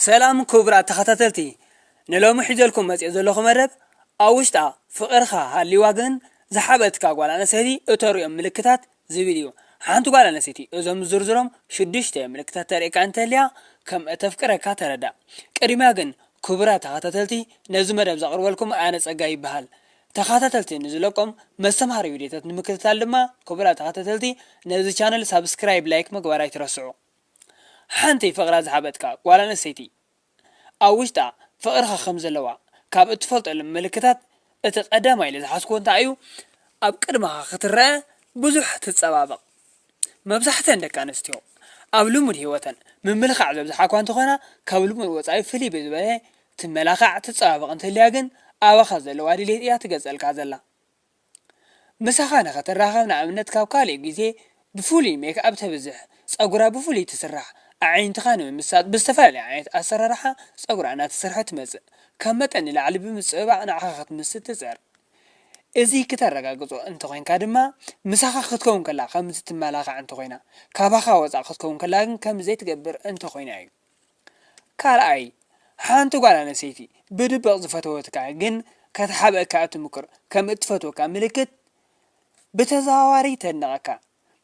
ሰላም ክቡራት ተኸታተልቲ፣ ንሎሚ ሒዘልኩም መጽየ ዘለኹ መደብ ኣብ ውሽጣ ፍቕርኻ ሃልይዋ ግን ዝሓበጥካ ጓል ኣንስተይቲ እተርእዮም ምልክታት ዝብል እዩ። ሓንቲ ጓል ኣንስተይቲ እዞም ዝዝርዝሮም ሽዱሽተ ምልክታት ተርእየካ እንተልያ ከም እተፍቅረካ ተረዳእ። ቅድሚያ ግን ክቡራት ተኸታተልቲ፣ ነዚ መደብ ዘቕርበልኩም ኣነ ጸጋይ ይበሃል። ተኸታተልቲ ንዝለቆም መስተምሃሪ ቪድዮታት ንምክትታል ድማ ክቡራት ተኸታተልቲ ነዚ ቻነል ሳብስክራይብ፣ ላይክ ምግባር ኣይትረስዑ። ሓንቲ ፍቕራ ዝሓበጥካ ጓል ኣንስተይቲ ኣብ ውሽጣ ፍቕርኻ ከም ዘለዋ ካብ እትፈልጠሉ ምልክታት እቲ ቀዳማይ ኢለ ዝሓዝኩዎ እንታይ እዩ? ኣብ ቅድመኻ ክትረአ ብዙሕ ትጸባበቕ። መብዛሕተን ደቂ ኣንስትዮ ኣብ ልሙድ ህይወተን ምምልኻዕ ዘብዝሓ እኳ እንተኾና፣ ካብ ልሙድ ወጻኢ ፍልይ ብዝበለ ትመላኻዕ ትጸባበቕ እንተልያ ግን ኣባኻ ዘለዋ ድሌት እያ ትገልጸልካ ዘላ። ምሳኻ ንኸትራኸብ ንኣብነት ካብ ካልእ ግዜ ብፍሉይ ሜክኣፕ ተብዝሕ፣ ጸጉራ ብፍሉይ ትስራሕ፣ ኣዒንትኻ ንምምሳጥ ብዝተፈላለየ ዓይነት ኣሰራርሓ ጸጉራ እናተሰርሐት ትመጽእ፣ ካብ መጠን ንላዕሊ ብምጽብባቕ ንዓኻ ክትምስጥ ትጽዕር። እዚ ክተረጋግጾ እንተኾይንካ ድማ ምሳኻ ክትከውን ከላ ከምዚ ትመላኻዕ እንተኾይና፣ ካባኻ ወጻእ ክትከውን ከላ ግን ከምዚ ዘይትገብር እንተኾይና እዩ። ካልኣይ፣ ሓንቲ ጓል ኣንስተይቲ ብድብቕ ዝፈተወትካ ግን ከተሓብእካ እትምክር ከም እትፈትወካ ምልክት ብተዘዋዋሪ ተድንቐካ።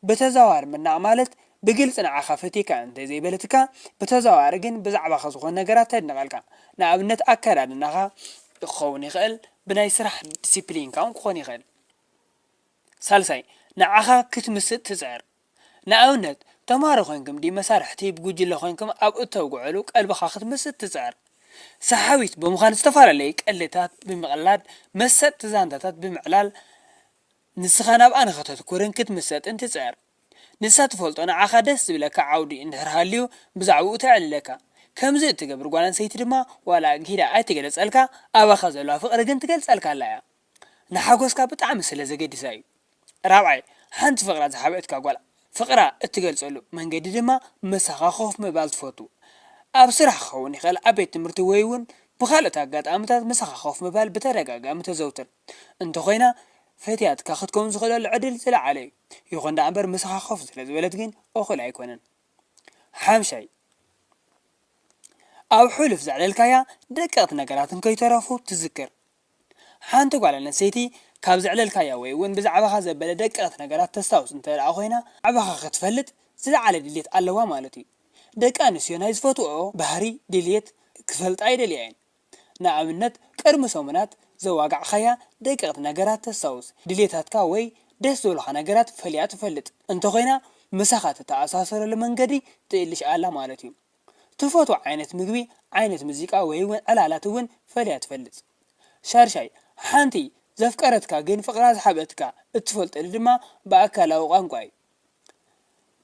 ብተዘዋዋሪ ምድናቕ ማለት ብግልጺ ንዓኻ ፈትየካ እንተዘይበለትካ፣ ብተዘዋዋሪ ግን ብዛዕባኻ ዝኾነ ነገራት ተድንቐልካ። ንኣብነት ኣከዳድናኻ ክኸውን ይኽእል፣ ብናይ ስራሕ ዲሲፕሊንካ እውን ክኾን ይኽእል። ሳልሳይ፣ ንዓኻ ክትምስጥ ትጽዕር። ንኣብነት፣ ተማሃሮ ኮይንኩም ድዩ መሳርሕቲ ብጉጅለ ኮይንኩም ኣብ እተውግዕሉ ቀልብኻ ክትምስጥ ትጽዕር። ሰሓቢት ብምዃን ዝተፈላለዩ ቀልድታት ብምቕላድ መሰጥቲ ዛንታታት ብምዕላል ንስኻ ናብኣ ንኸተትኩርን ክትምሰጥን ትጽዕር። ንሳ ትፈልጦ ንዓኻ ደስ ዝብለካ ዓውዲ እንድሕር ሃልዩ ብዛዕባኡ ተዕልለካ። ከምዚ እትገብር ጓል ኣንስተይቲ ድማ ዋላ ኣግሂዳ ኣይትግለጸልካ፣ ኣባኻ ዘለዋ ፍቕሪ ግን ትገልጸልካ ኣላ እያ። ንሓጎስካ ብጣዕሚ ስለ ዘገድሳ እዩ። ራብዓይ፣ ሓንቲ ፍቕራ ዝሓበአትካ ጓል ፍቕራ እትገልጸሉ መንገዲ ድማ ምሳኻ ኮፍ ምባል ትፈቱ። ኣብ ስራሕ ክኸውን ይኽእል፣ ኣብ ቤት ትምህርቲ ወይ እውን ብኻልኦት ኣጋጣሚታት ምሳኻ ኮፍ ምባል ብተደጋጋሚ ተዘውትር እንተኾይና ፈትያትካ ክትከውን ዝኽእለሉ ዕድል ዝለዓለ እዩ። ይኹን ደኣ እምበር ምሳኻ ኮፍ ስለ ዝበለት ግን እኹል ኣይኮነን። ሓምሻይ፣ ኣብ ሕሉፍ ዘዕለልካያ ደቀቕቲ ነገራትን ከይተረፉ ትዝክር። ሓንቲ ጓል ኣንስተይቲ ካብ ዘዕለልካያ ወይ እውን ብዛዕባኻ ዘበለ ደቀቕቲ ነገራት ተስታውስ እንተ ደኣ ኮይና፣ ብዛዕባኻ ክትፈልጥ ዝለዓለ ድሌት ኣለዋ ማለት እዩ። ደቂ ኣንስትዮ ናይ ዝፈትወኦ ባህሪ፣ ድሌት ክፈልጣ ይደልያ እየን። ንኣብነት፣ ቅድሚ ሰሙናት ዘዋጋዕኻያ ደቀቕቲ ነገራት ተስታውስ፣ ድሌታትካ ወይ ደስ ዝብሉኻ ነገራት ፈልያ ትፈልጥ እንተኾይና፣ ምሳኻ ትተኣሳሰረሉ መንገዲ ትእልሽ ኣላ ማለት እዩ። ትፈትዎ ዓይነት ምግቢ፣ ዓይነት ሙዚቃ ወይ እውን ዕላላት እውን ፈልያ ትፈልጥ። ሻድሻይ፣ ሓንቲ ዘፍቀረትካ ግን ፍቕራ ዝሓበትካ እትፈልጠሉ ድማ ብኣካላዊ ቋንቋ እዩ።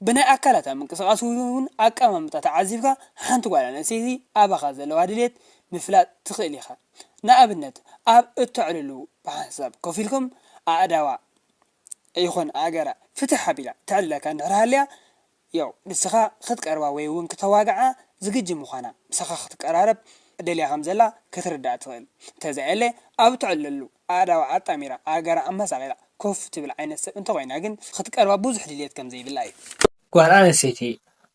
ብናይ ኣካላታ ምንቅስቓስ እውን ኣቀማምጣ ተዓዚብካ ሓንቲ ጓል ኣንስተይቲ ኣባኻ ዘለዋ ድሌት ምፍላጥ ትኽእል ኢኻ። ንኣብነት፣ ኣብ እተዕልሉ ብሓንሳብ ኮፍ ኢልኩም ኣእዳዋ ይኹን ኣእጋራ ፍትሕ ኣቢላ ተዕልለካ እንድሕር ሃልያ፣ ያው ንስኻ ክትቀርባ ወይ እውን ክተዋግዓ ዝግጅ ምዃና፣ ምሳኻ ክትቀራረብ ደልያ ከም ዘላ ክትርዳእ ትኽእል። እንተዘየለ ኣብ እተዕልለሉ ኣእዳዋ ኣጣሚራ ኣእጋራ ኣመሳቒላ ኮፍ ትብል ዓይነት ሰብ እንተኾይና ግን ክትቀርባ ብዙሕ ድልየት ከም ዘይብላ እዩ። ጓል ኣንስተይቲ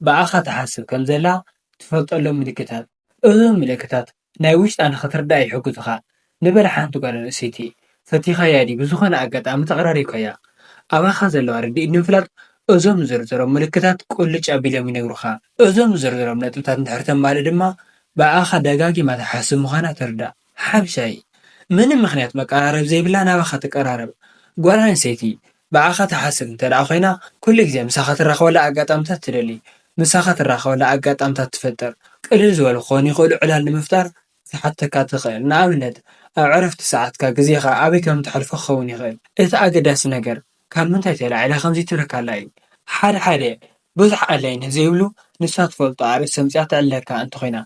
ብኣኻ ትሓስብ ከም ዘላ ትፈልጠሎም ምልክታት። እዞም ምልክታት ናይ ውሽጣ ንኽትርዳእ ይሕግዙኻ። ንበል ሓንቲ ጓል ኣንስተይቲ ፈቲኻያ ድዩ ብዝኾነ ኣጋጣሚ ተቐራሪብካያ? ኣባኻ ዘለዋ ርድኢት ንምፍላጥ እዞም ዝርዝሮም ምልክታት ቁልጭ ኣቢሎም ይነግሩኻ። እዞም ዝርዝሮም ነጥብታት እንድሕር ተማልእ ድማ ብኣኻ ደጋጊማ ትሓስብ ምዃና ትርዳእ። ሓምሻይ፣ ምንም ምኽንያት መቀራረቢ ዘይብላ ናባኻ ትቀራረብ ጓል ኣንስተይቲ ብኣኻ ትሓስብ እንተ ደኣ ኮይና፣ ኩሉ ግዜ ምሳኻ ትራኸበላ ኣጋጣምታት ትደሊ። ምሳኻ ትራኸበላ ኣጋጣምታት ትፈጥር። ቅልል ዝበሉ ክኾኑ ይኽእሉ ዕላል ንምፍጣር ክትሓተካ ትኽእል። ንኣብነት፣ ኣብ ዕረፍቲ ሰዓትካ ግዜኻ ኣበይ ከም ተሕልፎ ክኸውን ይኽእል። እቲ ኣገዳሲ ነገር፣ ካብ ምንታይ ተላዒላ ከምዚ ትብለካ ኣላ እዩ። ሓደ ሓደ ብዙሕ ኣድላይነት ዘይብሉ ንሳ ትፈልጦ ኣርእስቲ ኣምጺኣ ተዕልለካ እንተኾይና፣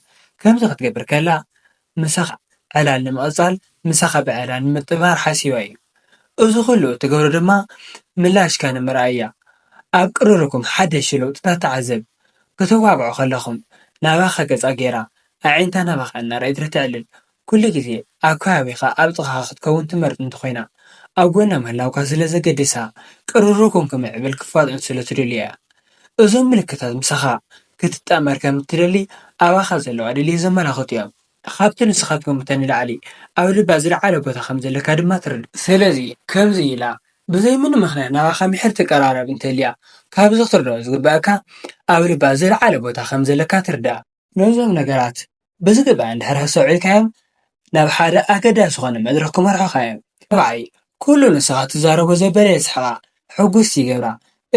ከምዚ ክትገብር ከላ፣ ምሳኻ ዕላል ንምቕጻል፣ ምሳኻ ብዕላል ንምጥባር ሓሲባ እዩ። እዚ ኩሉ እትገብሮ ድማ ምላሽካ ንምርኣይ እያ። ኣብ ቅርርብኩም ሓደሽቲ ለውጥታት ተዓዘብ። ክትዋግዑ ከለኹም ናባኻ ገጻ ገይራ፣ ኣዒንታ ናባኻ እናረኣየት ዶ ተዕልል? ኩሉ ግዜ ኣብ ከባቢኻ ኣብ ጥቓኻ ክትከውን ትመርጽ እንተኾይና፣ ኣብ ጎና ምህላውካ ስለ ዘገድሳ፣ ቅርርብኩም ክምዕብል ክፋጥን ስለ ትደሊ እያ። እዞም ምልክታት ምሳኻ ክትጣመር ከም እትደሊ ኣባኻ ዘለዋ ድሌት ዘመላኽቱ እዮም። ካብቲ ንስኻ ትገምቶ ንላዕሊ ኣብ ልባ ዝለዓለ ቦታ ከም ዘለካ ድማ ትርዳእ። ስለዚ ከምዚ ኢላ ብዘይ ምንም ምኽንያት ናባኻ ምሒር ትቀራረብ እንተልያ፣ ካብዚ ክትርድኦ ዝግበኣካ ኣብ ልባ ዝለዓለ ቦታ ከም ዘለካ ትርዳእ። ነዞም ነገራት ብዝግባእ እንድሕር ኣስተውዒልካዮም፣ ናብ ሓደ ኣገዳሲ ዝኾነ መድረኽ ክመርሑኻ እዮም። ራብዓይ፣ ኩሉ ንስኻ ትዛረቦ ዘበለ የስሕቓ፣ ሕጉስ ይገብራ።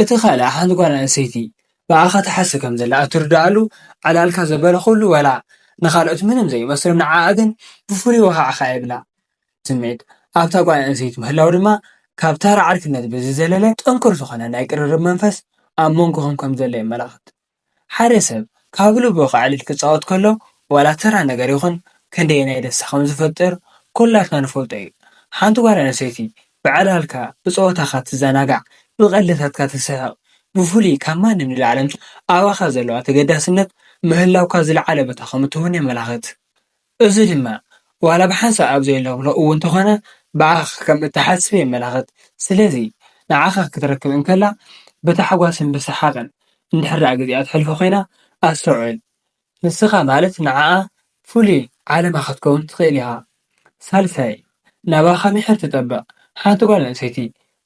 እቲ ካልእ፣ ሓንቲ ጓል ኣንስተይቲ ብኣኻ ትሓስብ ከም ዘላ እትርድኣሉ፣ ዕላልካ ዘበለ ኩሉ ዋላ ንኻልኦት ምንም ዘይመስሎም፣ ንዓኣ ግን ብፍሉይ ወሃዕኻ የብላ። ስምዒት ኣብታ ጓል ኣንስተይቲ ምህላው ድማ ካብ ተራ ዓርክነት ብዝዘለለ ጥንኩር ዝኾነ ናይ ቅርርብ መንፈስ ኣብ መንጎኹም ከም ዘሎ የመላኽት። ሓደ ሰብ ካብ ልቡ ከዕልል ክጻወት ከሎ ዋላ ተራ ነገር ይኹን ክንደየናይ ደስታ ከም ዝፈጥር ኩላትና ንፈልጦ እዩ። ሓንቲ ጓል ኣንስተይቲ ብዕላልካ፣ ብጸወታኻ ትዘናጋዕ፣ ብቐልድታትካ ትስሕቕ፣ ብፍሉይ ካብ ማንም ንላዕሊ ኣባኻ ዘለዋ ተገዳስነት ምህላውካ ዝለዓለ ቦታ ከም እትህቦን የመላኽት። እዚ ድማ ዋላ ብሓንሳብ ኣብ ዘይለብሎ እውን እንተኾነ ብኣኻ ከም እትሓስብ የመላኽት። ስለዚ ንዓኻ ክትረክብ እንከላ ብታሕጓስን ብሰሓቕን እንድሕር ደኣ ግዜኣ ተሕልፎ ኮይና ኣስተውዕል። ንስኻ ማለት ንዓኣ ፍሉይ ዓለማ ክትከውን ትኽእል ኢኻ። ሳልሳይ፣ ናባኻ ምሒር ትጠብቕ። ሓንቲ ጓል ኣንስተይቲ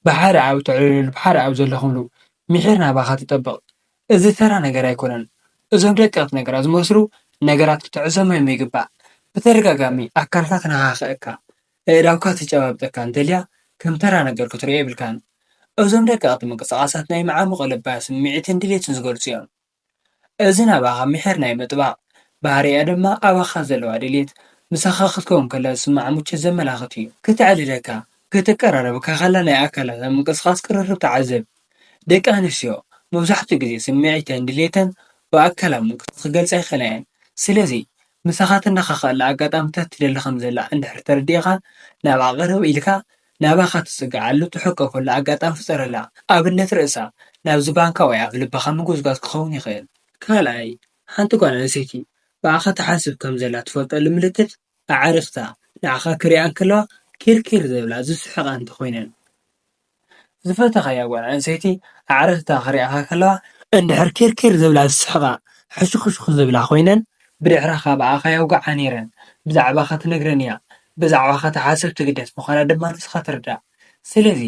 ብሓደ ኣብ ትዕልሉሉ፣ ብሓደ ኣብ ዘለኹምሉ ምሒር ናባኻ ትጠብቕ። እዚ ተራ ነገር ኣይኮነን። እዞም ደቀቕቲ ነገራት ዝመስሉ ነገራት ክትዕዘሞም ይግባእ። ብተደጋጋሚ ኣካልካ ትነኻኽእካ፣ ኣእዳውካ ትጨባብጠካ እንተልያ ከም ተራ ነገር ክትሪኦ የብልካን። እዞም ደቀቕቲ ምንቅስቓሳት ናይ መዓሙቕ ልባ ስምዒትን ድሌትን ዝገልጹ እዮም። እዚ ናባኻ ምሒር ናይ ምጥባቕ ባህሪኣ ድማ ኣባኻ ዘለዋ ድሌት ምሳኻ ክትከውን ከላ ዝስምዓ ምቾት ዘመላኽት እዩ። ክትዕልለካ፣ ክትቀራረበካ ከላ ናይ ኣካላታ ምንቅስቓስ ቅርርብ ተዓዘብ። ደቂ ኣንስትዮ መብዛሕትኡ ግዜ ስምዒተን ድሌተን ብኣካላዊ ምንቅስቓስ ክገልጻ ይኽእላ እየን። ስለዚ ምሳኻ ትነኻኸኣላ ኣጋጣሚ ተትደሊ ከም ዘላ እንድሕር ተረዲእኻ፣ ናብኣ ቅርብ ኢልካ ናባኻ ትጽግዓሉ ትሕቀፈሉ ኣጋጣሚ ፍጠረላ። ኣብነት ርእሳ ናብዚ ባንካ ወይ ኣብ ልብኻ ምጉዝጓዝ ክኸውን ይኽእል። ካልኣይ፣ ሓንቲ ጓል ኣንስተይቲ ብኣኻ ትሓስብ ከም ዘላ ትፈልጠሉ ምልክት ኣዕርኽታ ንዓኻ ክሪኣ እንከለዋ ኪርኪር ዝብላ ዝስሕቓ እንተኾይነን። ዝፈተኻያ ጓል ኣንስተይቲ ኣዕርኽታ ክሪኣኻ ከለዋ እንድሕር ኪርኪር ዝብላ ዝስሕቓ ሕሽኹሽኹ ዝብላ ኮይነን ብድሕረኻ ብኣኻ የውግዓ ነይረን ብዛዕባኻ ትነግረን እያ። ብዛዕባኻ ትሓስብ ትግደስ ምዃና ድማ ንስኻ ትርዳእ። ስለዚ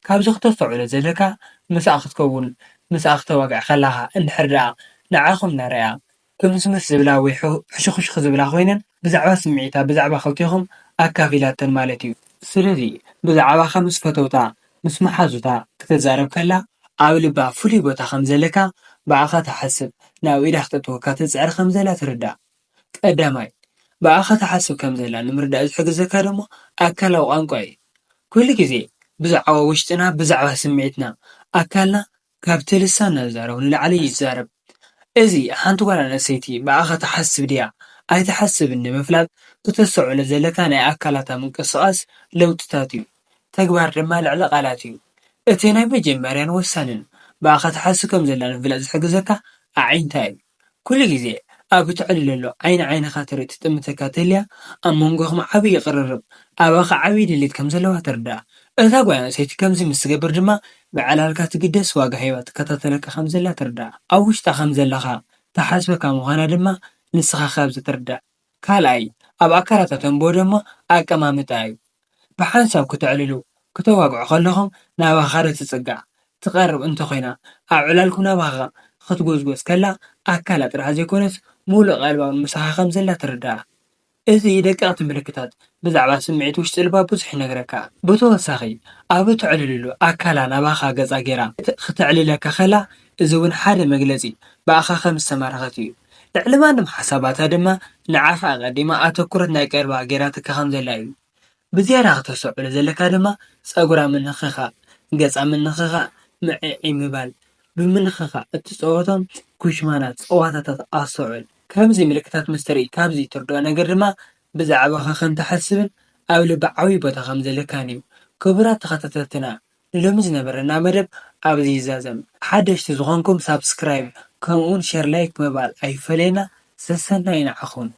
ካብዚ ክተስተውዕሎ ዘለካ ምስኣ ክትከውን ምስኣ ክተዋግዕ ከላኻ እንድሕር ደኣ ንዓኹም እናረኣያ ክምስምስ ዝብላ ወይ ሕሹኽሹኽ ዝብላ ኮይነን ብዛዕባ ስምዒታ ብዛዕባ ክልቴኹም ኣካፊላተን ማለት እዩ። ስለዚ ብዛዕባኻ ምስ ፈተውታ ምስ መሓዙታ ክትዛረብ ከላ ኣብ ልባ ፍሉይ ቦታ ከም ዘለካ ብኣኻ ትሓስብ ናብ ኢዳ ክተእትወካ ትጽዕር ከም ዘላ ትርዳእ። ቀዳማይ ብኣኻ ትሓስብ ከም ዘላ ንምርዳእ ዝሕግዘካ ደሞ ኣካላዊ ቋንቋ እዩ። ኩሉ ግዜ ብዛዕባ ውሽጥና ብዛዕባ ስምዒትና ኣካልና ካብቲ ልሳንና ዝዛረቦ ንላዕሊ እዩ ዝዛረብ። እዚ ሓንቲ ጓል ኣንስተይቲ ብኣኻ ትሓስብ ድያ ኣይትሓስብን ንምፍላጥ ክተስተውዕሎ ዘለካ ናይ ኣካላታ ምንቅስቓስ ለውጥታት እዩ። ተግባር ድማ ልዕሊ ቃላት እዩ። እቲ ናይ መጀመርያን ወሳንን ብኣኻ ትሓስብ ከም ዘላ ንምፍላጥ ዝሕግዘካ ኣዒንታ እዩ። ኩሉ ግዜ ኣብ እትዕልለሉ ዓይኒ ዓይንኻ ትርኢ ትጥምተካ ተልያ ኣብ መንጎኹም ዓብዪ ቅርርብ ኣባኻ ዓብዪ ድሌት ከም ዘለዋ ትርዳእ። እታ ጓል ኣንስተይቲ ከምዚ ምስ ትገብር ድማ ብዕላልካ ትግደስ ዋጋ ሂባ ትከታተለካ ከም ዘላ ትርዳእ። ኣብ ውሽጣ ከም ዘለኻ ትሓስበካ ምዃና ድማ ንስኻ ካብዚ ትርዳእ። ካልኣይ ኣብ ኣካላታ ተንብቦ ድማ ኣቀማምጣ እዩ። ብሓንሳብ ክተዕልሉ፣ ክተዋግዑ ከለኹም ናባኻ ዶ ትጽጋዕ፣ ትቐርብ እንተኾይና፣ ኣብ ዕላልኩም ናባኻ ክትጎዝጎዝ ከላ ኣካላ ጥራሕ ዘይኮነስ ምሉእ ቀልባ እውን ምሳኻ ከም ዘላ ትርዳእ። እዚ ደቀቕቲ ምልክታት ብዛዕባ ስምዒት ውሽጢ ልባ ብዙሕ ይነግረካ። ብተወሳኺ ኣብ እትዕልልሉ ኣካላ ናባኻ ገጻ ገይራ ክተዕልለካ ከላ እዚ እውን ሓደ መግለጺ ብኣኻ ከም ዝተማረኸት እዩ። ልዕሊ ማንም ሓሳባታ ድማ ንዓኻ ኣቐዲማ ኣተኩሮት ናይ ቀልባ ገይራትካ ከም ዘላ እዩ። ብዝያዳ ክተስተውዕሎ ዘለካ ድማ ጸጉራ ምንኽኻእ፣ ገጻ ምንኽኻእ፣ ምዕዒ ምባል፣ ብምንኽኻእ እትጸወቶም ኩሽማናት ጸዋታታት ኣስተውዕል። ከምዚ ምልክታት ምስ ትርኢ ካብዚ ትርድኦ ነገር ድማ ብዛዕባኻ ከም ትሓስብን ኣብ ልባ ዓብዪ ቦታ ከም ዘለካን እዩ። ክቡራት ተኸታተልትና ንሎሚ ዝነበረና መደብ ኣብዚ ይዛዘም። ሓደሽቲ ዝኾንኩም ሳብስክራይብ ከምኡውን ሸር ላይክ ምባል ኣይፈለየና። ሰሰናዩ ንዓኹም።